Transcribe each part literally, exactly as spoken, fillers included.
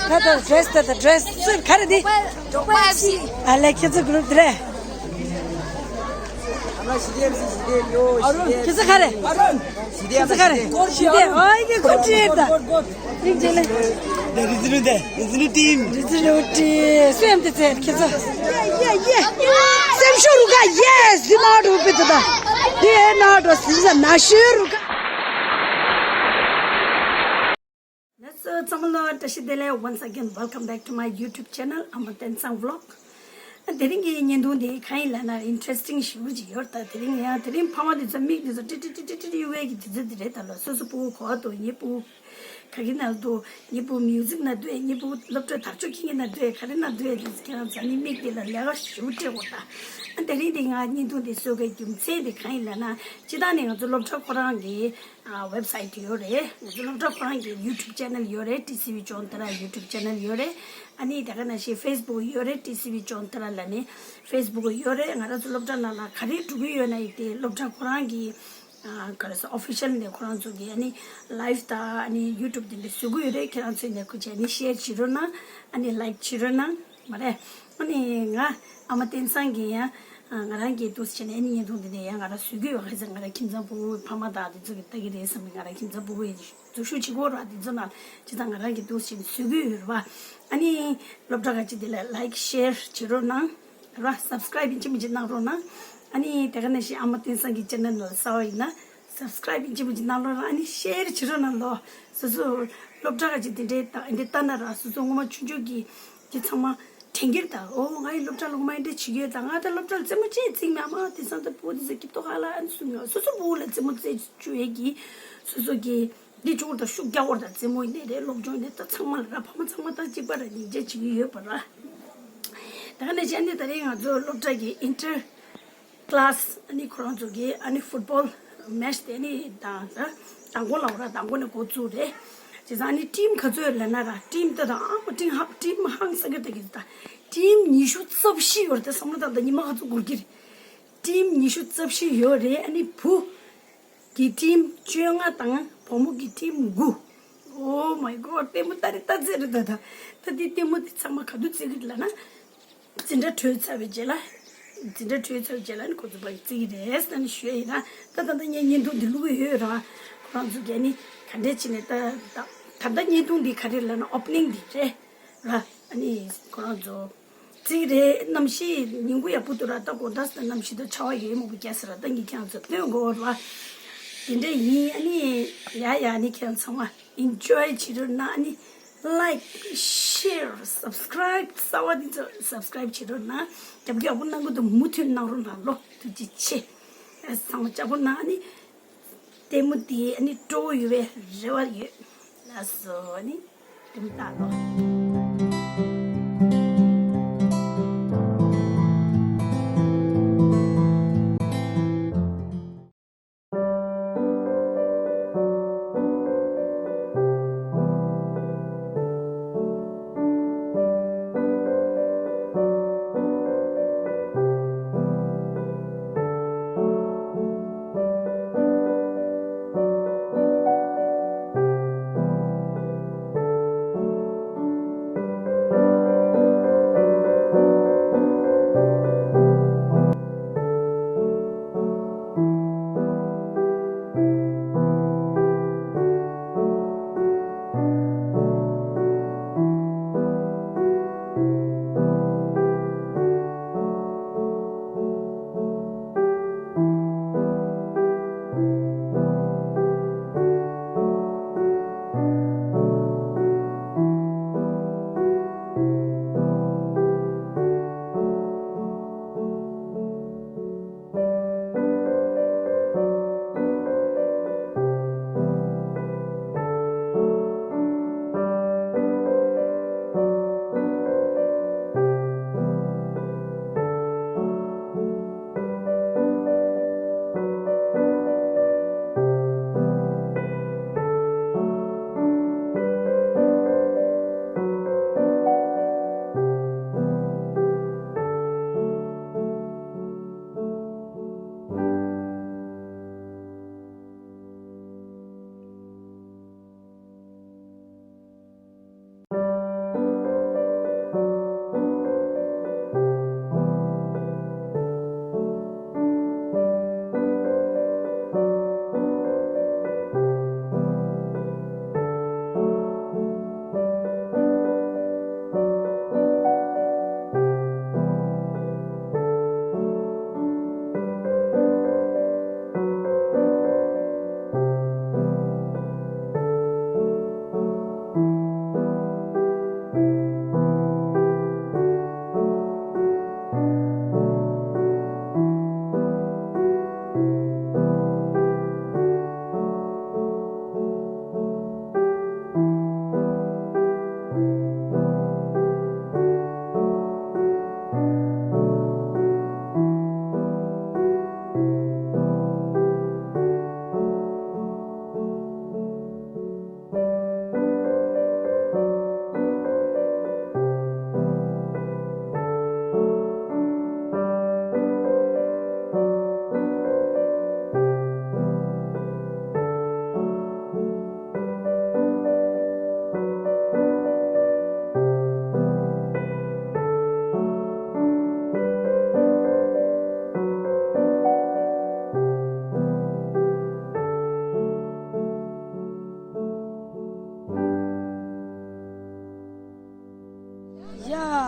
ད་ད་ཌི་རེ་སི་ད་ད་ཌི་རེ་སི་སུ་ག་རེ་འདི། ཨ་ལེ་ཁྱེད་ཚོ་གུ་རུབ་དེ་རེད། ཁྱེད་ཚོ་ག་རེ། ཁྱེད་ཚོ་ག་རེ། ཞི་བདེ་ཨོ་ཡེ་ཁོ་ཁྲིད་ད། རིག་འཇེ་ལེ། རི་ཛི་ནུ་དེ་རི་ཛི་ནུ་ཊིམ། རི་ཛི་ནུ་ཊིམ་སུ་ཡམ་དེ་ཚེ་ཁྱེད་ཚོ། ཡེ་ཡེ་ཡེ། སེམས་ཤུགས་རུ་ཁ་ཡེ་སི་ནོ་རུ་པི་ཏུ་ད། དེ་ནོ་རུ་སི་ཟ་ན་ཤུ་རུ་ཁ། ལགས་སོ་ཚང་མ་ལ་བཀྲ་ཤིས་བདེ་ལེགས། Once again, welcome back to my YouTube channel, Ama Tensang Vlog. དེ་རིང་གི་བརྙན་ཐུང་འདི་གང་ཡིན་ལབ་ན་ཨིན་ཊི་རེ་སི་ཊིང་ཞེ་པོ་ཅིག་ཡོད་རེད། ད་དེ་རིང་ཡང་དེ་རིང་ཕ་མ་འདི་ཚོ་མིག་འདི་ཚོ་ཀྲི་ཀྲི་ཀྲི་ཀྲི་ཀྲི་གཡུག་ཡས་ཀྱི་དུས་ཚོད་འདི་རེད། ད་ལོ་སོ་སོ་སྤུ་གུ་ག་པར་འདུག་ངའི་སྤུ་གུ་ག་གི་ནང་འདུག་ངའི་སྤུ་གུ་མིའུ་ཟིག་ནང་འདུག་ངའི་སྤུ་གུ་སློབ་གྲྭ་དར་ལྕོག་ཁྱེར་མཁན་ནང་འདུག་ག་རེ་ནང་འདུག་དེ་ཁྱེད་རང་ཚོ་ནི་མིག་འདི་ལ་ལས་ཀ་ཞེ་པོ་སྤྲད་དགོས། ད་ཨ་དེ་རིང་འདི་ང་བརྙན་ཐུང་འདི་བཟོ་དགོས་རྒྱུ་མཚན་འདི་གང་ཡིན་ལབ་ན་སྤྱིར་བཏང་ནས་ང་ཚོ་སློབ་གྲྭ་ཁོ་རང་གི་ཨ་ཝེབ་སའིཊ་ཡོད་རེད། ང་ཚོ་སློབ་གྲྭ་ཁོ་རང་གི་ཡུ་ཊུབ་ཅེ་ནལ་ཡོད་རེད། ཊི་སི་ཝི་ཅོན་ཏ་ར་ཡུ་ཊུབ་ཅེ་ནལ་ཡོད་རེད། ཨ་ནི་དེ་ག་ནང་བཞིན་ཕེ་སི་བུག་ཡོད་རེད། ཊི་སི་ཝི་ཅོན་ཏ་ར་ལབ་ནས་ཕེ་སི་བུག་ཡོད་རེད། ང་རང་ཚོ་སློབ་གྲྭ་ནང་ལ་ག་རེ་འགྲོ་གི་ཡོད་ན་ཡིན་ཏེ་སློབ་གྲྭ་ཁོ་རང་གི་ཨ་ག་རེ་ཟེར་ཨོ་ཕི་ཤལ་ནས་ཁོ་རང་ཚོ་གི་ཨ་ནི་ལའིབ་དང་ཨ་ནི་ཡུ་ཊུབ་དེ་འདྲ་བཟོ་གི་ཡོད་རེད། ཁྱེད་རང་ཚོས་ནས་ཁུ་ཆེ་ཨ་ནི་ཤེར་བྱེད་རོགས་གནང་། ཨ་ནི་ལའིཀ་བྱེད་རོགས་གནང་། མ་རེད། ཨ་ནི་ང་ཨ་མ་བསྟན་སང་གིས་ཡང་ང་རང་གི་འདུག་སེ་བྱས་ནས་ཨ་ནི་བརྙན་ཐུང་འདི་ནས་ཡང་ང་རང་བཟོ་གི་ཡོད། ག་རེ་ཟེར་ང་རང་ཁྱིམ་ཚང་ཕྲུ་གུ་ཕ་མ་དང་དེ་ཚོ་གི་ལྟ་གི་རེད་བསམ་ནས་ང་རང་ཁྱིམ་ཚང་ཕྲུ་གུ་ཡི་འཛུལ་ཞུགས་བྱེད་དགོས་ར། དེ་ཚོ་ནང་བྱས་ཙང་ང་རང་གི་འདུག་སེ་བྱས་ནས་བཟོ་གི་ཡོད་རེད་པ། ཨ་ནི་སློབ་གྲྭ་ཁ་ཅིག་དེ་ལ་ལའིཀ་ཤེར་བྱེད་རོགས་གནང་ར། སབ་སི་ཀ་རའིབ་ཡིན་གཅིག་མིན་གཅིག་གནང་རོགས་གནང་། ཨ་ནི་དེ་ག་ནང་བཞིན་ཨ་མ་བསྟན་སང་གི་ཅེ་ནལ་ནང་ལ་གསར་པ་ཡིན་ན་སབ་སི་ཀ་རའིབ་ཡིན་གཅིག་མིན་གཅིག་གནང་རོགས་གནང་། ཨ་ནི་ཤེར་བྱེད་རོགས་གནང་ལོ། སོ་སོ་སློབ་གྲྭ་ཁ་ཅིག་དེ་འདྲའི་ད་འདི་ལྟ་ན་ར་སོ་སོ་ངོ་མ་ཆུང་ཆུང་གི་དེ་ཚང་མ་དྲན་གྱི་རེད། ད་ཨོ་ང་ཡི་སློབ་གྲྭ་ལ་ངོ་མ་འདི་འདྲ་བྱེད་ཀྱི་ཡོད། ད་ང་ད་སློབ་གྲྭ་ལ་རྩེད་མོ་ཅི་ཡང་རྩེ་གི་མེད། ཨ་མ་དེང་སང་ད་བུ་དེ་ཚོ་སྐྱིད་ཏོག་ཧ་ལ་ཨ་ནི་གསུང་ཡོད། སོ་སོ་བུ་ལ་རྩེད་མོ་རྩེ་བཅུག་ཡས་ཀྱི་སོ་སོ་གི་འདི་བཅུག་ད་ཤུགས་རྒྱག་བར་ད་རྩེད་མོ་ཡིན་ནའི་རེད། སློབ་སྦྱོང་ཡིན་ནའི་ད་ཚང་མ་ལ་ར་ཕ་མ་ཚང་མ་ད་གཅིག་པ་ར་སྙིང་རྗེ་བྱེད་ཀྱི་ཡོད་པ་ར། ད་ག་ནས་བྱས་ནས་ད་རེས་ང་ཚོ་སློབ་གྲྭ་གི་ཨིན་ཊར་ཀི་ལ་སི་ཨ་ནི་ཁོ་རང་ཚོ་གི་ཨ་ནི་ཕུཊ་བོལ་མེ་ཆི་དེ་ཨ་ནི་དང་ད་མདང་དགོང་ལ་འོ་ར་མདང་དགོང་ནས་འགོ་བཙུགས་རེད། བྱས་ཙང་ཨ་ནི་ཊིམ་ག་ཚོད་ཡོད་ལབ་ན་ར་ཊིམ་ད་དང་ཨ་མ་ཊིམ་ཧ་ཊིམ་ཧང་སང་གི་ད་གི་ད་ཊིམ་ཉི་ཤུ་རྩ་བཞི་ཡོད་རེད། ད་བསམ་བློ་བཏང་ད་ཉི་མ་ག་ཚོད་འགོར་གི་རེད། ཊིམ་ཉི་ཤུ་རྩ་བཞི་ཡོད་རེད། ཨ་ནི་བུ་གི་ཊིམ་བཅོ་ལྔ་དང་བུ་མོ་གི་ཊིམ་དགུ། Oh my God, ལྟད་མོ་ལྟ་རེ་ལྟ་ཚེ་རེད་ད་ད། ད་དེ་ལྟད་མོ་དེ་ཚང་མ་ག་དུས་རྩེ་གི་ལབ་ན། འཛིན་གྲྭ་གྲོལ་ཚར་བའི་རྗེས་ལ། འཛིན་གྲྭ་གྲོལ་ཚར་བའི་རྗེས་ལ་ནི་ཁོ་ཚོ་ཕར་རྩེ་གི་རེད་ཟེར་ནས་ཞུས་ཡིན་ན། ད་ད་ལྟ་ངས་བརྙན་ཐུང་འདི་བླུག་གི་ཡོད་ར། ཁོ་རང་ཚོ་གས་ནི་ག་འདྲས་བྱས་ནས་ད་ད་ད་ལྟ་བརྙན་ཐུང་འདི་ག་རེ་ལབ་ན་ཨོ་པ་ནིང་འདི་རེད་ར། ཨ་ནི་ཁོ་རང་ཚོ་རྩེ་གི་རེད། གནམ་གཤིས་ཉིན་གུང་ཡག་པོ་འདུག་ར། ད་དགོང་དག་ཟེར་གནམ་གཤིས་ད་ཆར་པ་ཡོད་མང་པོ་རྒྱག་ས་ར། ད་ངས་ཁྱེད་རང་ཚོ་སྟོན་དགོས་ར། དེ་འདྲས་ཡིན། ཨ་ནི་ཡ་ཡ་ནི་ཁྱེད་རང་ཚང་མ་ཨིན་ཇོའི་བྱེད་རོགས་གནང་། ཨ་ནི་ལའིཀ་ཤེར་སབ་སི་ཀ་རའིབ་གསར་པ་འདི་ཚོ་སབ་སི་ཀ་རའིབ་བྱེད་རོགས་གནང་། རྒྱབ་སྐྱོར་ཡག་པོ་གནང་གི་འདུག་མུ་མཐུད་གནང་རོགས་གནང་ལོ། ཐུགས་རྗེ་ཆེ། ཨ་ཚང་མ་ལྕགས་པོ་གནང་། ཨ་ནི་ལྟད་མོ་འདི་ཨ་ནི་སྤྲོ་པོ་ཡོད་པའི་རེ་བ་ཡོད། ལགས་སོ། ཨ་ནི་ལྟད་མོ་ལྟ་ལོ།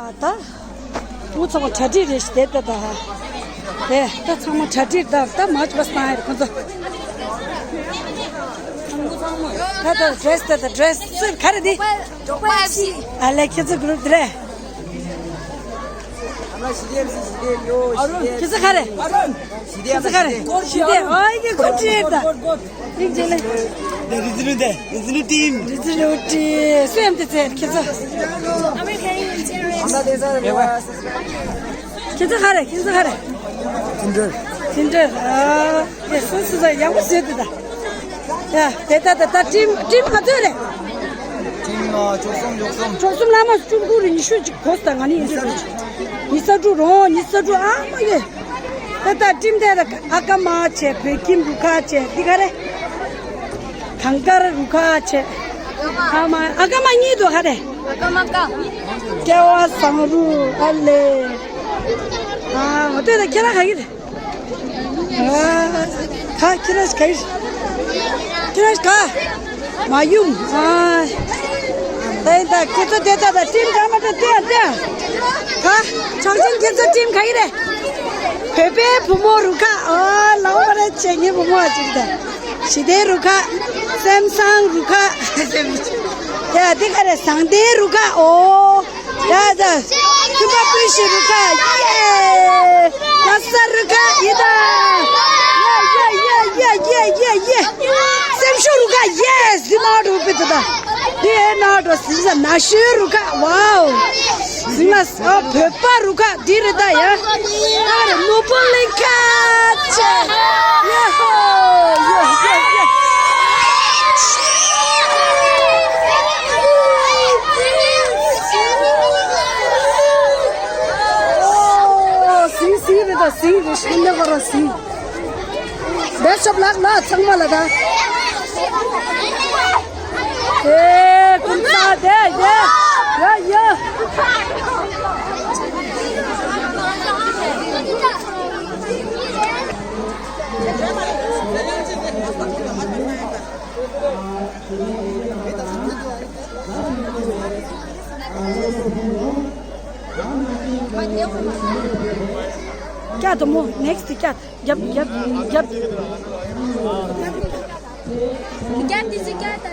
ད། འུ་ཚང་མ་གྲ་སྒྲིག་རེད་ཤི་དེ་ལྟ་ད། དེ་ད་ཚང་མ་གྲ་སྒྲིག་ད་ད་མ་ཅི་བ་སང་ཡར་ཁོ་ཚོ། ད་ད་ཌི་རེ་སི་ད་ད་ཌི་རེ་སི་ག་རེ་འདི། ཨ་ལེ་ཁྱེད་ཚོ་གུ་རུབ་དེ་རེད། ཁྱེད་ཚོ་ག་རེ། ཁྱེད་ཚོ་ག་རེ། ཞི་བདེ་ཨ་ཡི་གེ་ཁོ་ཁྲིད་ད། རིག་རྒྱལ་ལེ། རི་ཛི་ནུ་དེ་རི་ཛི་ནུ་ཊིམ། རི་ཛི་ནུ་ཊིམ་སེམས་དེ་ཚེ་ཁྱེད་ཚོ། ཁྱེད་ཚོ་ག་རེ། ཁྱེད་ཚོ་ག་རེ། ཐིན་ཏྲར། ཐིན་ཏྲར་ཨ། དེ་སུ་སུ་ཚོ་ཡག་པོ་བཟོས་འདུག་ད། ཡ་དེ་ད་ད་ད་ཊིམ་ཊིམ་ག་ཚོད་རེད། ཊིམ་ཨ་བཅུ་གསུམ་བཅུ་གསུམ། བཅུ་གསུམ་ལ་མ་བཅུ་དགུ་རེད། ཉི་ཤུ་གཅིག་གོ་ས་ང་ནི་ཡིན་འདྲ་རེད། ཉི་ཤུ་དྲུག་རོ་ཉི་ཤུ་དྲུག་ཨ་མ་ཡེ། ད་ད་ཊིམ་དེ་ད་ཨ་ཀ་མ་བྱས་བོད་ཁྱིམ་རུ་ཁག་བྱས་འདི་ག་རེ། གངས་དཀར་རུ་ཁག་བྱས། ཨ་མ་ཨ་ཀ་མ་གཉིས་འདུག་ག་རེ། ཨ་ཀ་མ་ཀ། སྐལ་བ་བཟང་རུ་ཨ་ལེ། ཨ་འོ་དེ་ད་ཁྱེད་རང་ག་གི་རེད། ཨ་ཁ་ཁྱེད་རང་ག་གི་རེད། ཁྱེད་རང་ག་མ་ཡུམ། ཨ་ད་ཡིན་ད་ཁྱེད་ཚོ་དེ་ད་ད་ཊིམ་ག་མ་ད་ལྟོས་ལྟོས། ཁ་ཆག་ཅན་ཁྱེད་ཚོ་ཊིམ་ག་གི་རེད། བོད་པའི་བུ་མོ་རུ་ཁག་ཨ་ལའོ་བ་རེ་ཆེ་ངའི་བུ་མོ་ཨ་ཅིག་ད། ཞི་བདེའི་རུ་ཁག་སེམས་བཟང་རུ་ཁག་ཡ་འདི་ག་རེ་བཟང་ལྡན་རུ་ཁག་ཨོ། ཡ་ད། ཁྱིམ་པ་སྤུན་བཞི་རུ་ཁག་ཡེ། ལྷ་ས་རུ་ཁག་ཡེ་ད། ཡེ་ཡེ་ཡེ་ཡེ་ཡེ་ཡེ། སེམས་ཤུགས་རུ་ཁག་ཡེ་ཟི་ནོ་རུ་པི་ད་ད། འདི་ཨེ་ནོ་རུ་ཟི་ཟ་ན་ཤུ་རུ་ཁག་ཝའོ། ཟི་ན་ཨ་བོད་པ་རུ་ཁག་འདི་རེད་ད་ཡ། ཨ་རེ་ནོར་བུ་གླིང་ཁ་ཆེ། ཡ་ཧོ་ཡ་ཡ་ཡ། ཨོ་ཟིང་ཟིང་རེད་ད་ཟིང་རེད་ཤིན་ཏུ་གོ་ར་ཟིང་། བེ་ཤོབ་ལགས་ལ་ཚང་མ་ལ་ད། ཨེ་ཀུན་ས་དེ་དེ་ཡ་ཡ། क्या तो मो नेक्स्ट क्या? जब जब जब क्या दीजिए क्या था?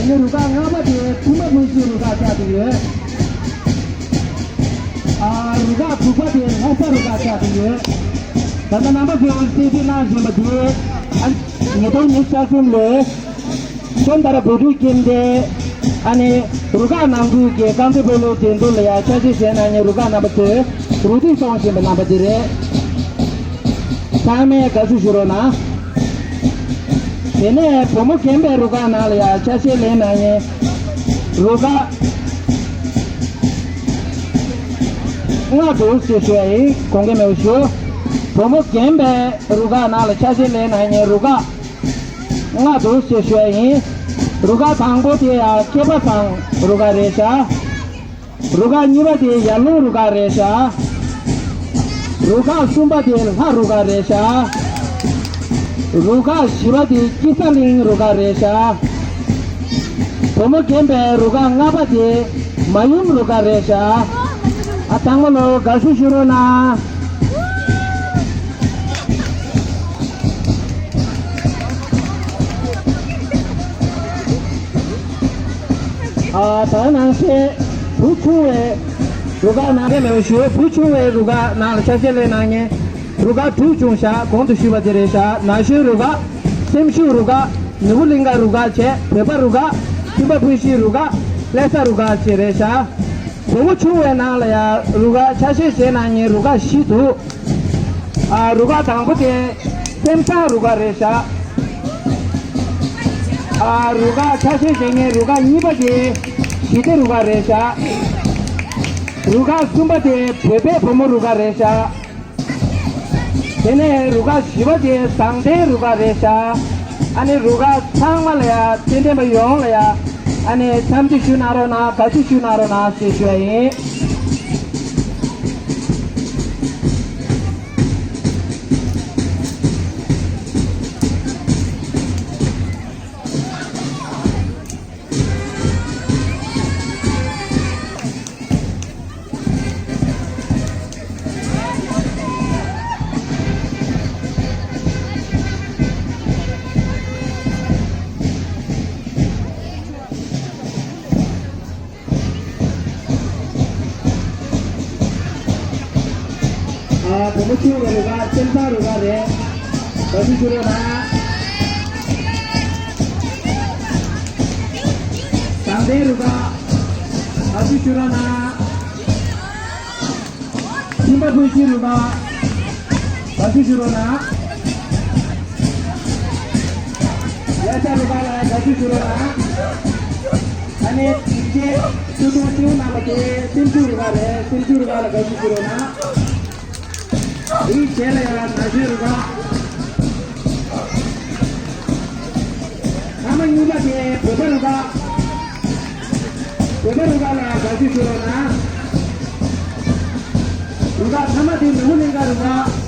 རུ་ཁག་ལྔ་པ་དེ་ཐུམ་པ་ཕུན་སུམ་རུ་ཁག་ཆགས་ཀྱི་ཡོད། ཨ། རུ་ཁག་དྲུག་པ་དེ་ལྷ་ས་རུ་ཁག་ཆགས་ཀྱི་ཡོད། ད་ལྟ་རྣམ་པ་ཚོས་གསལ་བསྒྲགས་གནང་བཞིན་པ་དེ། ཨ། ཉིས་སྟོང་ཉི་ཤུ་རྩ་གསུམ་ལོའི་སྤྱི་ཟླ་དྲུག་པའི་སྟེང་དེ། ཨ་ནི་རུ་ཁག་ནང་ཁུལ་གྱི་རྐང་རྩེད་སྤོ་ལོའི་འགྲན་བསྡུར་ལ་ཡང་ཆ་ཤས་བཞེས་གནང་མཁན་རུ་ཁག་རྣམ་པ་ཚོས་རུ་སྒྲིག་གཏོང་བཞིན་པ་རྣམ་པ་དེ་རེད། ཚང་མས་དགའ་བསུ་ཞུ་རོགས་གནང་། དེ་ནས་བུ་མོ་རྒན་པའི་རུ་ཁག་ནང་ལ་ཡང་ཆ་ཤས་ལེན་གནང་མཁན་རུ་ཁག་ལྔ་འདུག་ཅེས་ཞུ་ཡ་ཡིན། དགོངས་འགལ་མེད་པ་ཞུ། བུ་མོ་རྒན་པའི་རུ་ཁག་ནང་ལ་ཆ་ཤས་ལེན་གནང་མཁན་རུ་ཁག་ལྔ་འདུག་ཅེས་ཞུ་ཡ་ཡིན། རུ་ཁག་དང་པོ་དེ་ཡང་སྐྱེས་པ་ཚང་རུ་ཁག་རེད་ཤག་རུ་ཁག་གཉིས་པ་དེ་ཡར་ཀླུང་རུ་ཁག་རེད་ཤག་རུ་ཁག་གསུམ་པ་དེ་ལྷ་རུ་ཁག་རེད་ཤག་རུ་ཁག་བཞི་པ་དེ་སྐྱིད་ས་གླིང་རུ་ཁག་རེད་ཤག་བུ་མོ་རྒན་པའི་རུ་ཁག་ལྔ་པ་དེ་མ་ཡུམ་རུ་ཁག་རེད་ཤག་ཨ། ཚང་མ་ལོ་དགའ་བསུ་ཞུ་རོགས་གནང་། ཨ། ད་ནང་བཞིན་བུ་ཆུང་བའི་རུ་ཁག་ནང་རེད་མེད་པ་ཞུ། བུ་ཆུང་བའི་རུ་ཁག་ནང་ལ་ཆ་ཤས་ལེན་གནང་མཁན་རུ་ཁག་དྲུག་བྱུང་ཤག་གོང་དུ་ཞུས་པ་དེ་རེད་ཤག་ན་གཞོན་རུ་ཁག་སེམས་ཤུགས་རུ་ཁག་ནོར་བུ་གླིང་ཁ་རུ་ཁག་བཅས་བོད་པ་རུ་ཁག་ཐུམ་པ་ཕུན་སུམ་རུ་ཁག་ལྷ་ས་རུ་ཁག་བཅས་རེད་ཤག་བུ་མོ་ཆུང་བའི་ནང་ལ་ཡང་རུ་ཁག་ཆ་ཤས་བཞེས་གནང་མཁན་རུ་ཁག་བཞི་འདུག་ཨ། རུ་ཁག་དང་པོ་དེ་སེམས་བཟང་རུ་ཁག་རེད་ཤག་ཨ། རུ་ཁག་ཆ་ཤས་བཞེས་མཁན་རུ་ཁག་གཉིས་པ་དེ་ཞི་བདེ་རུ་ཁག་རེད་ཤག་རུ་ཁག་གསུམ་པ་དེ་བོད་པའི་བུ་མོ་རུ་ཁག་རེད་ཤག་དེ་ནས་རུ་ཁག་བཞི་པ་དེ་བཟང་ལྡན་རུ་ཁག་རེད་ཤག་ཨ་ནི་རུ་ཁག་ཚང་མ་ལ་ཡ། རྩེད་འགྲན་པ་ཡོངས་ལ་ཡ། ཨ་ནི་འཚམས་འདྲི་ཞུ་གནང་རོགས་གནང་། དགའ་བསུ་ཞུ་གནང་རོགས་གནང་ཞེས་ཞུ་ཡ་ཡིན། ཨ། བུ་མོ་ཆུང་བའི་རུ་ཁག་སེམས་བཟང་རུ་ཁག་རེད། དགའ་བསུ་ཞུ་རོགས་གནང་། བཟང་ལྡན་རུ་ཁག་དགའ་བསུ་ཞུ་རོགས་གནང་། ཐུམ་པ་ཕུན་སུམ་རུ་ཁག་དགའ་བསུ་ཞུ་རོགས་གནང་། ལྷ་ས་རུ་ཁག་ལ་དགའ་བསུ་ཞུ་རོགས་གནང་། ཨ་ནི་དེ་རྗེས་ཐུགས་སྟོན་སྤྲོ་གནང་བ་དེ་སེམས་ཤུགས་རུ་ཁག་རེད། སེམས་ཤུགས་རུ་ཁག་ལ་དགའ་བསུ་ཞུ་རོགས་གནང་། དེའི་རྗེས་ལ་ཡང་ན་གཞོན་རུ་ཁག་ཐ་མ་གཉིས་པ་དེ་བོད་པ་རུ་ཁག་བོད་པ་རུ་ཁག་ལ་དགའ་བསུ་ཞུ་རོགས་གནང་། རུ་ཁག་ཐ་མ་དེ་ནོར་བུ་གླིང་ཁ་རུ་ཁག་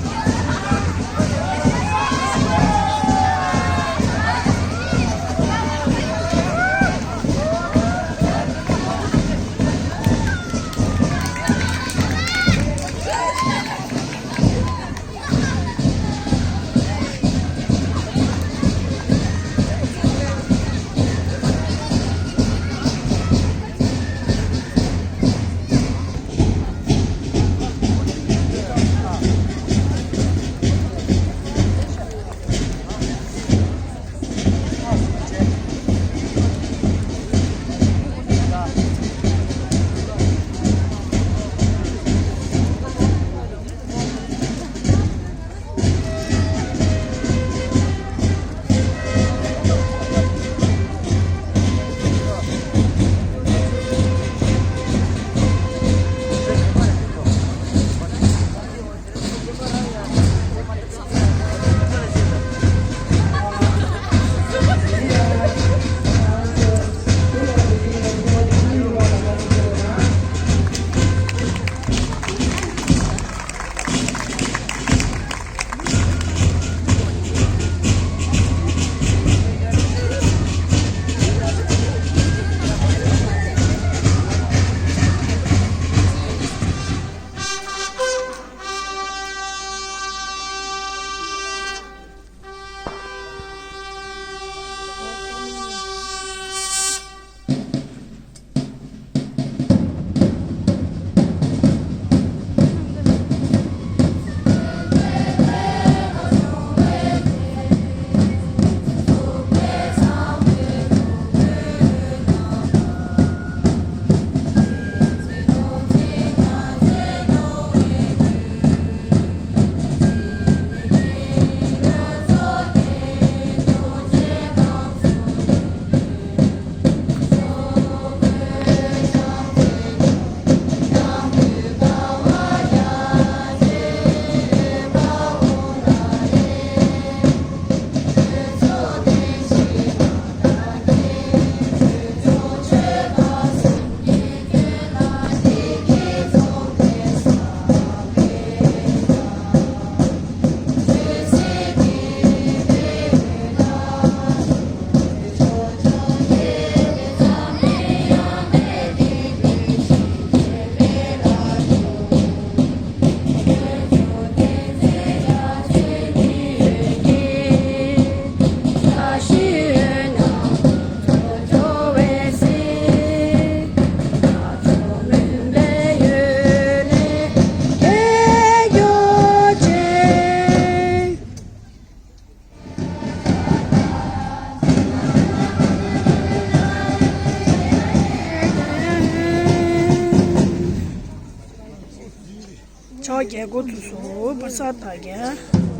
རྒྱག་འགོ་བཙུགས་སོང་། བར་ས་ད་རྒྱག་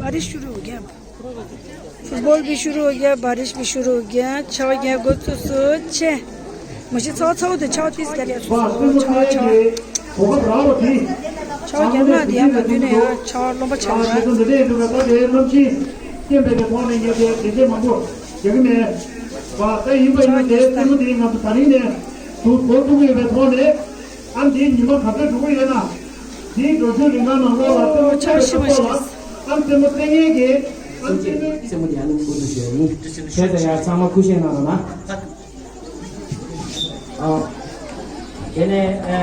པ་རི་ཤུ་རུ་རྒྱག་ཕུཊ་སྦོལ་བི་ཤུ་རུ་རྒྱག་པ་རི་བི་ཤུ་རུ་རྒྱག་ཕྱག་རྒྱག་འགོ་བཙུགས་སོང་། ཆེ་མ་གཞི་ཚ་ཚ་བོ་དེ་ཕྱག་ཏིས་རྒྱག་རེད་སོང་། ཕྱག་ཕྱག་ཕྱག་རྒྱག་ན་དེ་ཡང་མ་དུས་ནས་ཡང་ཕྱག་རློན་པ་ཆགས་ར། སྐྱེན་པའི་གི་ཐོག་ནས་ངས་དེ་དེ་འདྲས་མང་པོ་རྒྱག་གི་མེད་པ་ད་ཡིན་པ་ཡིན་ན། དེ་ལྟད་མོ་དེ་ང་ཚོ་ད་རིང་ནས་དུ་འགོ་ཚུགས་ཡོད་པའི་ཐོག་ནས། ཨ་འདིའི་ཉི་མ་ག་ཚོད་འགྲོ་གི་ཡོད་ན། འདིའི་འགྲོ་རྒྱུ་རིང་ག་ནང་ལོགས་ལ་ཨོ་ཆར་ཤི་མ་ཤི། ཨ་ལྟད་མོ་ལྟ་མཁན་གྱི་ཨ་ལྟད་མོའི་རྩེད་མོ་དེ་ཡང་ནི་མུ་མཐུད་བྱས་ཡིན། བྱས་ཙང་ཡང་ཚང་མ་ཁུ་ཤེས་གནང་རོགས་གནང་། ཨ་དེ་ནས་ཨ་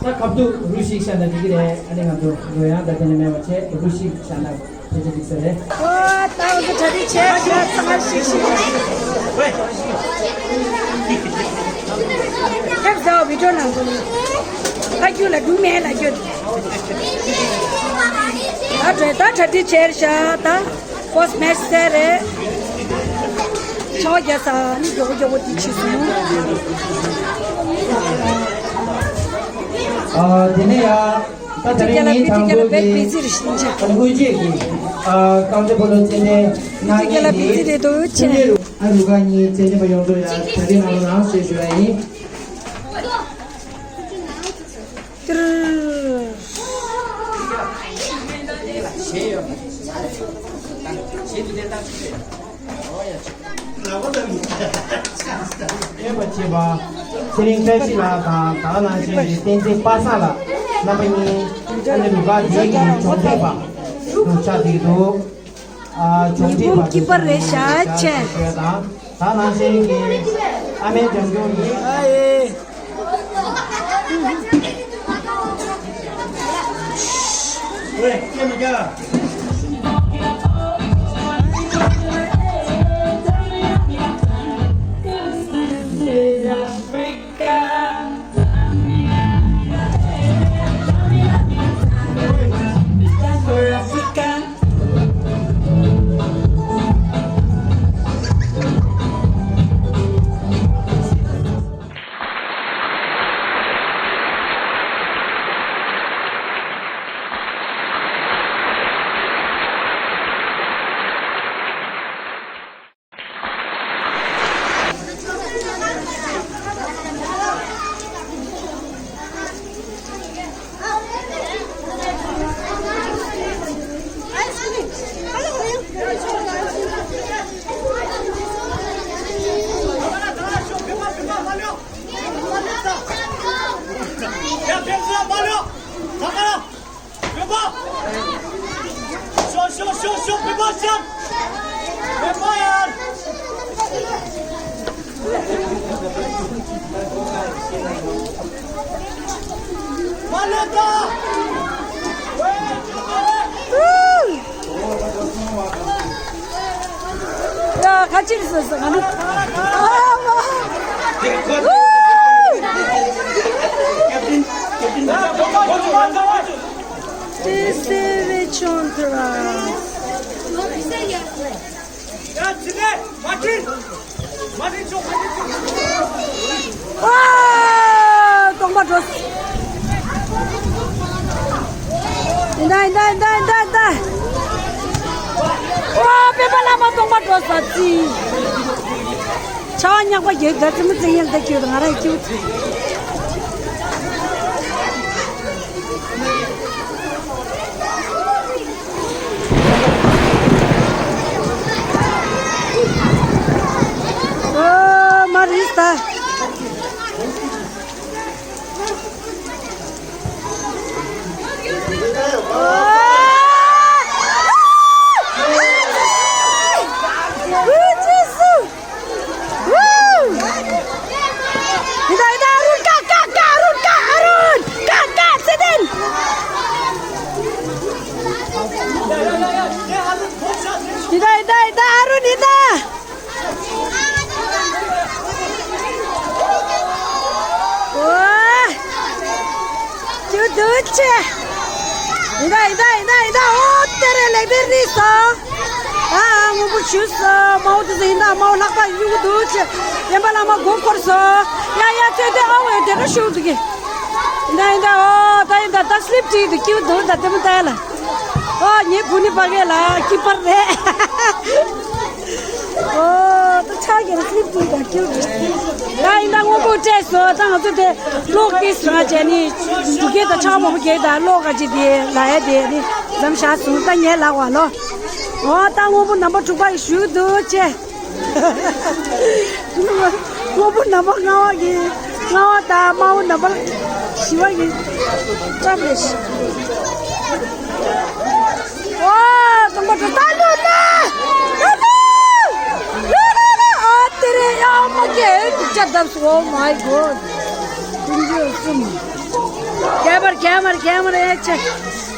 ད་ཁ་བསྡུ་རུ་ཞིག་བཤད་ན་འགྲིག་གི་རེད། ཨ་ནི་ང་ཚོ་རོལ་དབྱངས་དང་དེ་ནས་མེད་པ་བྱས་རུ་ཞིག་བཤད་ན། ཕལ་ཆེར་འགྲིག་ས་རེད། ཨོ་ད་འུ་ཚོ་གྲ་སྒྲིག་བྱས་ཤག་ཚང་མ་ཤིག་ཤིག་ཐེབས་ཟ་བི་ཌིའོ་ནང་དུ་ཁ་རྒྱུ་ལ་འགྲོ་མེད་ལ་རྒྱུ། ད་གྲ་ད་གྲ་སྒྲིག་བྱས་ཤག་ད་ཕོ་སི་མེ་སི་ཟེར་རེད། ཆོ་རྒྱ་ས་ནི་མགྱོགས་པོ་མགྱོགས་པོ་འདི་ཕྱིན་སོང་། ཨ་དེ་ནས་ཡ། ད་དེ་རིང་ངའི་དྲང་པོའི་གི་དངོས་གཞི་གི་ཨ་རྐང་རྩེད་སྤོ་ལོ་རྩེད་འགྲན་གནང་མཁན་གྱི་ཆུང་ཆུང་རུ་ཨ་རུ་ཁག་གཉིས་རྩེད་འགྲན་པ་ཡོངས་རྫོགས་ཡ་གྲ་སྒྲིག་གནང་རོགས་གནང་ཞེས་ཞུ་ཡ་ཡིན། ཨེ་བ་ཆེ་བ། ཚེ་རིང་བཀྲ་ཤིས་ལགས་དང་ད་ག་ནང་བཞིན་གྱི་བསྟན་འཛིན་པ་སངས་ལགས་རྣམ་པ་གཉིས་ཨ་ནི་རུ་ཁག་བརྒྱད་ཀྱི་གྱོང་ཐེབས་པ་རུ་ཆགས་བསྡད་འདུག་ཨ་གྱོང་ཐེབས་པ་དེ་ཚོ་ཞུ་ཡ་དང་ད་ག་ནང་བཞིན་གྱི་ཨ་མའི་འགྲམ་ཆུང་ཡིན། ཡ་ཁ་ཅིག་སོ་སོ་ང་ནི། ཨ་མ། ཏེ་སེ་རེ་ཆོན་ཏྲ། ཨ། སྟོང་པ་འགྲོ། ཡིན་ད་ཡིན་ད་ཡིན་ད་ཡིན་ད་ཡིན་ད། ཨ། སྤེན་པ་བླ་མ་སྟོང་པ་འགྲོ་ས་ཙི། ཆ་བ་ཉག་པ་རྒྱལ་ད་ཙི་མི་ཙི་ཡན་ད་ཁྱོད་ང་ར་ཁྱོད། ཨོ་མ་རིས་ད། ཡིན་ད་ཡིན་ད། ཨ་རུན་ཀ་ཀ་ཀ། ཨ་རུན་ཀ། ཨ་རུན་ཀ་ཀ། ཚེ་བརྟན། ཡིན་ད་ཡིན་ད་ཡིན་ད། ཨ་རུན་ཡིན་ད། ཨོ། ཁྱོད་འདུག་ཆེ། ཡིན་ད་ཡིན་ད་ཡིན་ད་ཡིན་ད། ཨོ་དེ་རེད་ལེགས་དེ་རེད་སོང་། ཨ་ཨ་སྔོན་པོ་ཞུས་སོང་། མའོ་དེ་ཚོ་ཡིན་ད། མའོ་ལྷག་པ་གཡུག་གི་འདུག་ཆེ། སྤེན་པ་བླ་མ་མགོ་འཁོར་སོང་། ཡ་ཡ་ཚེ་འདི་ཨ་ཝེ་དེ་རུ་ཞུགས་འདུག་གི། ཡིན་ད་ཡིན་ད། ཨོ་ད་ཡིན་ད། ད་སི་ལིབ་བྲིས་འདུག་སྐྱིད་འདུག་ད་ལྟད་མོ་ལྟ་ཡ་ལ། ཨོ་ངའི་བུ་ནི་ཕ་གི་ལ་སྐྱིད་པར་རེད། ཨོ་ད་ཕྱག་གི་ལ་སི་ལིབ་བྲིས་ད་སྐྱིད་འདུག་ད་ཡིན་ད་སྔོན་པོ་སྤྲད་སོང་། ད་ང་ཚོ་དེ་གློག་ཏིས་རང་བྱས་ནི་འབྲུག་སྐད་དང་ཕྱག་མང་པོ་རྒྱག་ད་གློག་ག་ཅི་དེ་ལ་ཡ་དེ་ནི་འཛམ་བཞག་སོང་། ད་ངས་ལ་བ་ལོ། ཨོ་ད་སྔོན་པོ་རྣམ་པ་དྲུག་པ་ཡི་ཞུགས་འདུག་ཅེ། སྔོན་པོ་རྣམ་པ་ལྔ་པ་གི་ལྔ་པ་དང་དམར་པོ་རྣམ་པ་བཞི་པ་གི་སྐྲ་བྲེགས། ཨོ་སྟོང་པ་དྲུག་ད་ལོ་ན། ད་ལོ། ཨ་དེ་རེད་ཡ། མ་གི་ཨེ་འདུག་ཅག་བརྡབས་སོང་། Oh my God. ཀུན་སྤྱོད་གསུམ། རྒྱལ་བར་རྒྱལ་མར་རྒྱལ་མར་ཨེ་ཆེ།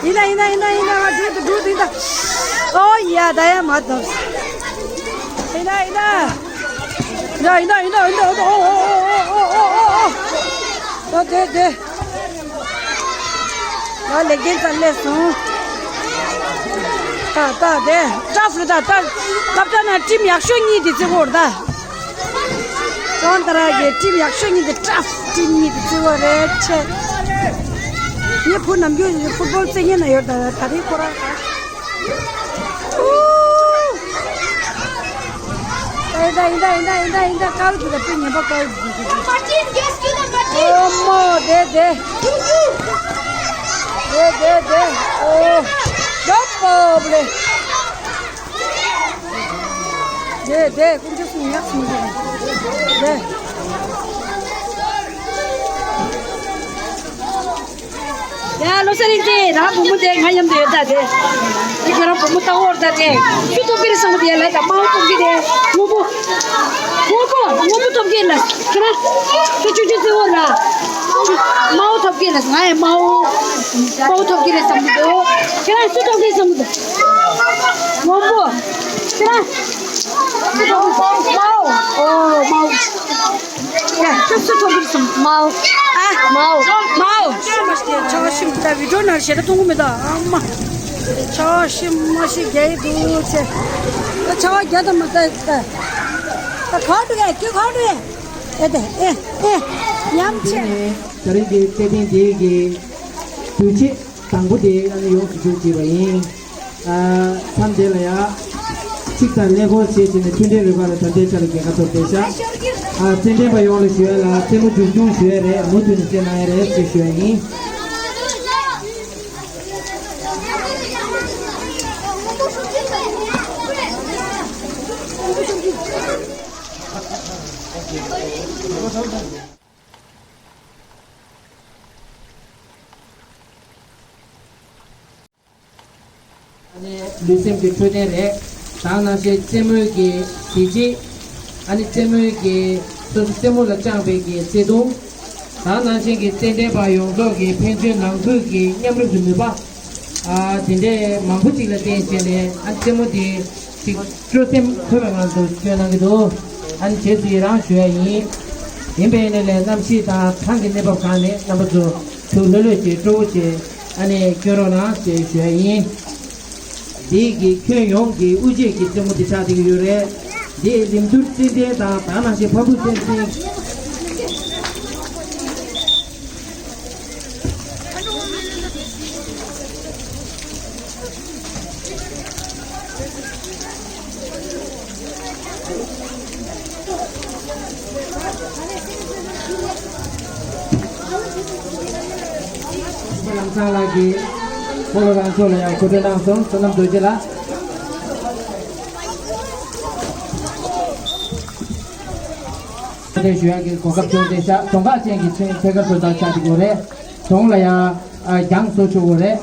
ཡིན་ད་ཡིན་ད་ཡིན་ད་ཡིན་ད། ང་འགྲོ་འདུག་འགྲོ་འདུག་ཡིན་ད། ཨོ་ཡ་ད་ཡ་མ་ཐོབ། ཡིན་ད་ཡིན་ད། ཡིན་ད་ཡིན་ད་ཡིན་ད་ཡིན་ད། ཨོ་ཨོ་ཨོ་ཨོ་ཨོ་ཨོ། ཨོ་དེ་དེ། ང་ལེགས་ལྡན་ཙམ་སླེབས་སོང་། ད་ད་དེ་ཀྲབ་རེད་ད། ད་ཀབ་ད་ན་ཊིམ་ཡག་ཤོས་གཉིས་དེ་བརྩི་གོ་རེད་ད། ཀྲོན་ཏ་ར་གི་ཊིམ་ཡག་ཤོས་གཉིས་དེ་ཀྲབ་ཊིམ་གཉིས་དེ་བརྩི་གོ་རེད་ཆེ། ངའི་བུ་ནམ་རྒྱུན་ཕུཊ་བོལ་རྩེ་མཁན་ན་ཡོད་ད། ད་རེས་ཁོ་རང་ཨུ། ཡིན་ད་ཡིན་ད་ཡིན་ད་ཡིན་ད་ཡིན་ད། དཀར་གྱི་ད་དཔེ་ངན་པ་དཀར་གྱི། Martin, rescue the Martin. ཨོ་མོ་དེ་དེ། དེ་དེ་དེ། ཨོ། ཡོ་པོ་བླེ། དེ་དེ་ཀུན་སྤྱོད་གསུམ་ཡག་སོང་། དེ། ཡ་བློ་གསལ་རིག་འཛིན། རང་བུ་མོ་དེ་ང་མཉམ་དུ་ཡོད་ད། དེ་དེ་ཁྱོད་རང་བུ་མོ་ལྟ་བོར་ད། དེ་སུ་ཐོབ་ཀྱི་རེད་བསམ་གི་དེ་ལ། ད་དམར་པོ་ཐོབ་ཀྱི་རེད། སྔོན་པོ། སྔོན་པོ། སྔོན་པོ་ཐོབ་ཀྱི་ལ། ཁྱེད་རང་ཁྱོད་ཆུང་ཆུང་བརྩི་བོར་ལ། དམར་པོ་ཐོབ་ཀྱི་ལ། ང་ཡང་དམར་པོ། དམར་པོ་ཐོབ་ཀྱི་རེད་བསམ་གི་འདུག་ཁྱེད་རང་སུ་ཐོབ་ཀྱི་བསམ་གི་འདུག་སྔོན་པོ། ཁྱེད་རང་སུ་ཐོབ་ཀྱི། དམར་པོ། ཨོ་དམར་པོ། ཡ། ཁྱོད་སུ་ཐོབ་ཀྱི་སམ། མའོ། ཨ། མའོ། མའོ། ཆ་ཤིམ་ད་བི་ཌིའོ་ནང་ཞེ་དྲག་མཐོང་གི་མེད་ད། ཨ་མ། ཆ་ཤིམ་མ་ཤི་རྒྱལ་འདུག་ཆེ། ད་ཆ་བ་རྒྱ་དང་མ་ད་ད། ད་ག་འགྲོ་གི། ཁྱོད་ག་འགྲོ་གི། ཨེ་དེ་ཨེ་ཨེ། ཉམས་ཆེ། ད་རིང་གི་རྩེད་འགྲན་འདིའི་གི་དུས་ཆེན་དང་པོ་དེ་ཨ་ནི་ཡོངས་སུ་མཇུག་བསྒྲིལ་བ་ཡིན། ཨ། མཚམས་དེ་ལ་ཡང་གཅིག་དང་ཀླད་ཀོར་བྱས་བྱས་ནས་མཐུན་སྒྲིལ་རུ་ཁག་ལ་ད་ལྟའི་ཆ་ལ་རྒྱལ་ཁ་ཐོབ་བསྡད་ཤག་ཨ། རྩེད་འགྲན་པ་ཡོངས་ལ་ཞུ་ཡ་ལ་རྩེད་མོ་མཇུག་སྐྱོང་ཞུ་ཡ་རེད། མུ་མཐུད་ནས་རྩེད་གནང་ཡ་རེད་ཅེས་ཞུ་ཡ་ཡིན། ཨ་ནི་ལུས་སེམས་ཀྱི་འཕྲོད་བསྟེན་རེད། ད་ནང་བཞིན་རྩེད་མོའི་གི་གཟི་བརྗིད། ཨ་ནི་རྩེད་མོའི་གི་སོ་སོ་རྩེད་མོ་ལ་བཅངས་པའི་གི་བརྩེ་དུང་། ད་ནང་བཞིན་གྱི་རྩེད་འགྲན་པ་ཡོངས་རྫོགས་ཀྱི་ཕན་ཚུན་ནང་ཁུལ་གྱི་མཉམ་རུབ་ཀྱི་ནུས་པ། ཨ། དེ་འདྲའི་མང་པོ་ཅིག་ལ་བརྟེན་བྱས་ནས་ཨ་རྩེད་མོ་དེ་ཅིག་སྤྲོ་སེམས་འཁོལ་བའི་ངང་དུ་སྤྱོད་གནང་གི་འདུག་ཨ་ནི་རྗེས་སུ་ཡི་རང་ཞུ་ཡ་ཡིན། ཡིན་པའི་ནི་ལས་གནམ་གཤིས་དང་གྲང་གི་གནས་བབ་སྒང་ནས་རྣམ་པ་ཚོ་ཐུགས་ལྷོད་ལྷོད་བྱས་སྤྲོ་བོ་བྱས་ཨ་ནི་སྐྱོན་རོགས་གནང་ཞེས་ཞུ་ཡ་ཡིན། འདི་གི་ཁྱོན་ཡོངས་ཀྱི་དབུ་འབྱེད་ཀྱི་རྩེད་མོ་འདི་ཆགས་བསྡད་ཀྱི་ཡོད་རེད། འདི་རིམ་བསྟུད་རྩེད་འགྲན་དང་ད་ནང་བཞིན་ཕ་བུ་རྩེད་འགྲན། ལམ་སང་ལགས་ཀྱིས་སྤོ་ལོ་རང་ཚོགས་ལ་ཡང་གོ་སྒྲིག་གནང་སོང་། བསོད་ནམས་རྡོ་རྗེ་ལགས། ཕྱག་འདེབས་ཞུ་ཡག་གི་གོ་སྐབས་བྱུང་སྟེ་ཤག་གདོང་ཁ་ཅན་གྱི་ཚོན་ཐད་ཀར་བཟོ་ལྟར་ཆགས་ཀྱི་ཡོད་རེད། གདོང་ལ་ཡང་ཨ་རྒྱང་བཟོ་ཆོག་གི་རེད།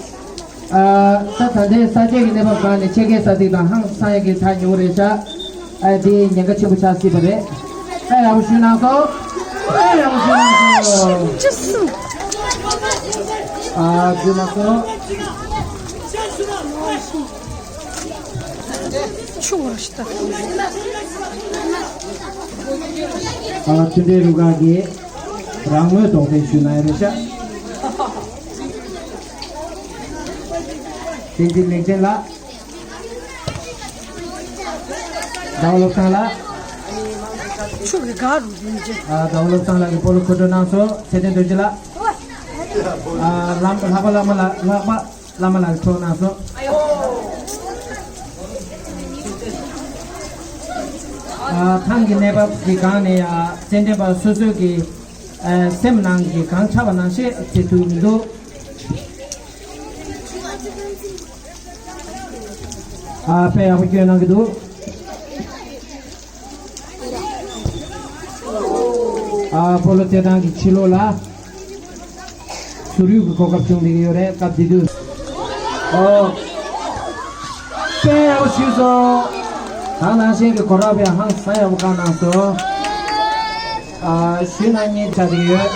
ཨ་ད་ད་ལྟའི་ས་དཔྱད་ཀྱི་གནས་བབ་སྒང་ནས་ཕྱེད་ཀའི་ས་ཚིགས་དང་ཧང་སང་ཡག་གི་ཐག་ཉེ་བོ་རེད་ཤག་ཨ་དེ་ཉེན་ཁ་ཆེན་པོ་ཆགས་སྲིད་པ་རེད། ཨ་ཡག་པོ་ཞུས་གནང་སོང་། ཨ་ཡག་པོ་ཞུས་གནང་སོང་། ཨ་རྒྱུ་མ་སོང་། ཆུ་བ་ཞིག་ལྟ། ཨ་མཐུན་སྒྲིལ་རུ་ཁག་གིས་རང་མོས་དོགས་ཟོན་ཞུས་གནང་ཡོད་རེད་ཤག་བསྟན་འཛིན་ལེགས་ལྡན་ལགས། ཟླ་བ་བློ་བཟང་ལགས། ཆུ་གི་ག་རུ་ཡིན་ཅེ། ཨ་ཟླ་བ་བློ་བཟང་ལགས་ཀྱིས་སྤོ་ལོ་མཁོ་སྤྲོད་གནང་སོང་། ཚེ་བརྟན་རྡོ་རྗེ་ལགས། ཨ་ལམ་ལྷག་པ་བླ་མ་ལ་ལྷག་པ་བླ་མ་ལ་འཕྲོག་གནང་སོང་། ཨ་ཐང་གི་གནས་བབ་ཀྱི་སྒང་ནས་ཡ་རྩེད་འགྲན་པ་སོ་སོའི་གི་ཨ་སེམས་ནང་གི་གང་ཆགས་པ་ནང་བཞིན་རྩེད་ཐུབ་མི་འདུག་ཨ་དཔེ་ཡག་པོ་སྐྱོན་གནང་གི་འདུག་ཨ་སྤོ་ལོ་རྩེད་ཐང་གི་ཕྱི་ལོགས་ལ་ཟུར་གཡུག་གི་གོ་སྐབས་བྱུང་བསྡད་ཀྱི་ཡོད་རེད། སྐབས་དེ་དུས་ཨོ་དཔེ་ཡག་པོ་ཞུས་སོང་། ད་ནང་བཞིན་གྱི་གོ་ར་བས་ཧང་སང་ཡག་པོ་བཀག་གནང་སོང་། ཨ་ཞུས་ན་གཉིས་ཆགས་ཀྱི་ཡོད།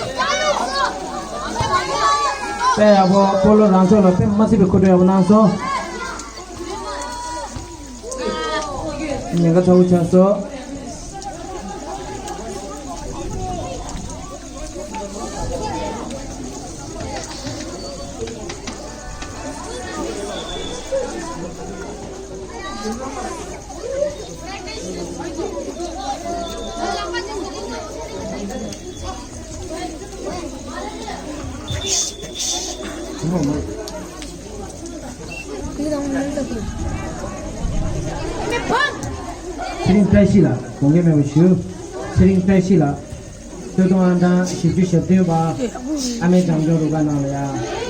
དཔེ་ཡག་པོ་སྤོ་ལོ་རང་ཕྱོགས་ལ་དཔེ་མ་སྲིད་པའི་མཁོ་སྤྲོད་ཡག་པོ་གནང་སོང་། ཉེན་ཁ་ཚ་བོ་ཆགས་སོང་། ཚེ་རིང་བཀྲ་ཤིས་ལགས་དགོངས་འགལ་མེད་པ་ཞུ། ཚེ་རིང་བཀྲ་ཤིས་ལགས། སྟོད་ཐུང་ཨང་གྲངས་བཞི་བཅུ་ཞེ་བདུན་པ། ཨ་མའི་བྱམས་སྐྱོང་རུ་ཁག་ནང་ལ་ཡ།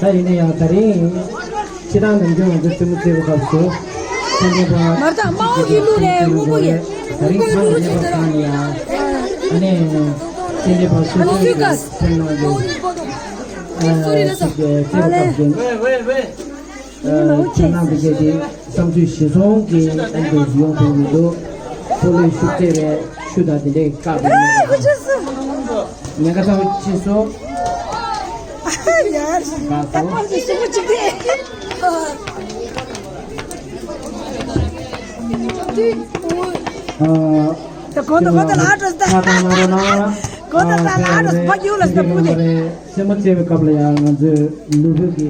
ད་ཡིན་ན་ཡང་ད་རིང་ཕྱི་ཐང་ནམ་རྒྱུན་ང་ཚོ་རྩེད་མོ་རྩེ་བའི་སྐབས་སུ་ཚན་རིག་པ་མར་ད་དམར་པོ་ཡིན་ལུགས་རེད། སྔོན་པོ་ཡིན། ད་རིང་ཚང་མ་ཉེ་བར་བཏང་ནས་ཡང་ཨ་ནེ་ཚན་རིག་པ་སུ་ཨ་ནེ་སུས་བཀའ་ཚན་ནང་ཡོད། ཨ་ནེ་ཨ་ལེ། ཁྱེད་རྣམ་པ་གིས་དེ་བསམ་ཚུལ་གཞིར་བཟུང་གིས་ཨ་འདི་ཡོང་ཐུབ་མི་འདུག་སྤོ་ལོའི་ཤུགས་རྩེད་པའི་ཤུ་དང་དེ་འདྲའི་བཀག་པའི་ཉེན་ཁ་ཚ་བོ་ཕྱིན་སོང་། ཡར་ད་པར་གྱི་ཞིབ་པོ་གཅིག་དེ། ཨ་ད་གོང་དུ་གོང་དུ་ལ་ཨ་ཏྲོ་ད་ཁ་བཏང་གནང་རོགས་གནང་། གོང་དུ་ད་ལ་ཨ་ཏྲོ་ད་ཕ་ཡུལ་ལ་ས་ཕུ་དེ། རྩེད་མོ་རྩེ་བའི་སྐབས་ལ་ཡང་ང་ཚོས་ལུས་པོ་གི་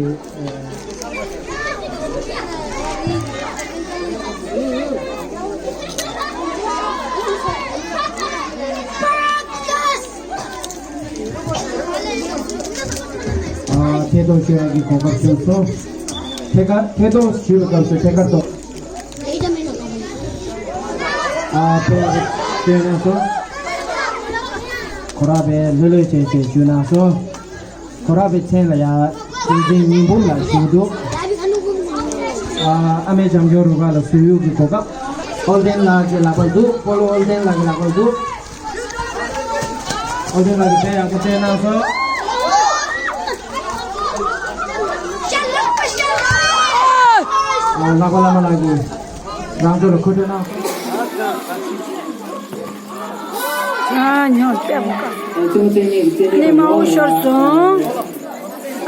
ཨ་ཐད་གཏོང་ཞུ་ཡག་གི་གོ་སྐབས་བྱུང་སོང་། ཐད་ཀར་ཐད་གཏོང་ཞུ་བའི་སྐབས་སུ་ཐད་ཀར་གཏོང་། ཨ་ཕེབས་བསྐྱོད་གནང་སོང་། གོ་ར་བས་ལྷོད་ལྷོད་བྱས་བྱས་ཞུ་གནང་སོང་། གོ་ར་བའི་མཚན་ལ་ཡང་བསྟན་འཛིན་སྙིང་འབུམ་ལགས་ཞུ་འདུག་ཨ་ཨ་མའི་བྱམས་སྐྱོང་རུ་ཁག་ལ་ཟུར་གཡུག་གི་གོ་སྐབས། ཨོལ་ལྡན་ལགས་ཀྱི་ལག་པར་འདུག་སྤོ་ལོ་ཨོལ་ལྡན་ལགས་ཀྱི་ལག་པར་འདུག་ཨོལ་ལྡན་ལགས་ཀྱིས་དཔེ་ཡག་པོ་རྩེད་གནང་སོང་། ཨ་ལྷག་པ་བླ་མ་ལགས་ཀྱིས་རང་ཚོ་ལ་མཁོ་སྤྲོད་གནང་སོང་། ཨ་ཉོ་བལྟས་མོ་ཀ་ཨ་ཙུམ་ཙེ་ནི་ཙེ་ནི་ནི་མ་འོ་ཤོར་སོང་།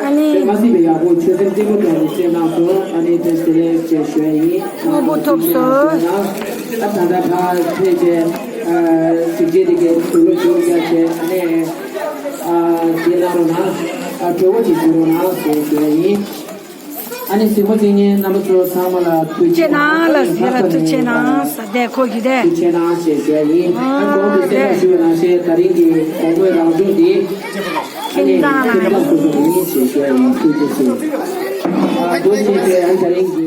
ཨ་ནི་དེ་མ་སྲིད་པའི་ཡག་པོ་ཆོས་སེམས་རྩེ་མོ་གྲོང་ནས་བཤད་གནང་སོང་། ཨ་ནི་དེ་སེ་ལེ་ཅེས་ཞུ་ཡ་ཡིན། དངོས་པོ་ཐོབ་སོང་། ཨ་ད་ད་ཕར་ཕེབས་བྱས་ཨ་གཟིགས་རྗེས་དེ་གའི་དུག་ལོག་ཞུ་རྒྱག་བྱས་ཨ་ནི་ཨ་དེ་གནང་རོགས་གནང་། ཨ་གྲོས་འགོ་ཅིག་ཞུ་རོགས་གནང་ཞེས་ཞུ་ཡ་ཡིན། ཨ་ནི་གཟིགས་མོ་གཟིགས་མཁན་རྣམ་པ་ཚོ་ཚང་མ་ལ་ཐུགས་རྗེ་ཆེ་གནང་ལ་གཟིགས་ལ་ཐུགས་རྗེ་གནང་ས་བསྡད་ཁོ་གི་རེད། ཐུགས་རྗེ་གནང་ཞེས་ཞུ་ཡ་ཡིན། ཨ་གོང་དུ་གསལ་བསྒྲགས་ཞུས་པ་ནང་བཞིན་ད་རིང་གི་དགོང་མོའི་རང་སྦྱོང་འདི་ཨ་ནི་ཁྱིམ་ཚང་ལ་ཁྱིམ་ཚང་སོ་སོ་ཡིན་ཞེས་ཞུ་ཡ་ཡིན། ཐུགས་རྗེ་ཆེ། ཨ་འདུག་སེ་བྱས་ཨ་ནི་ད་རིང་གི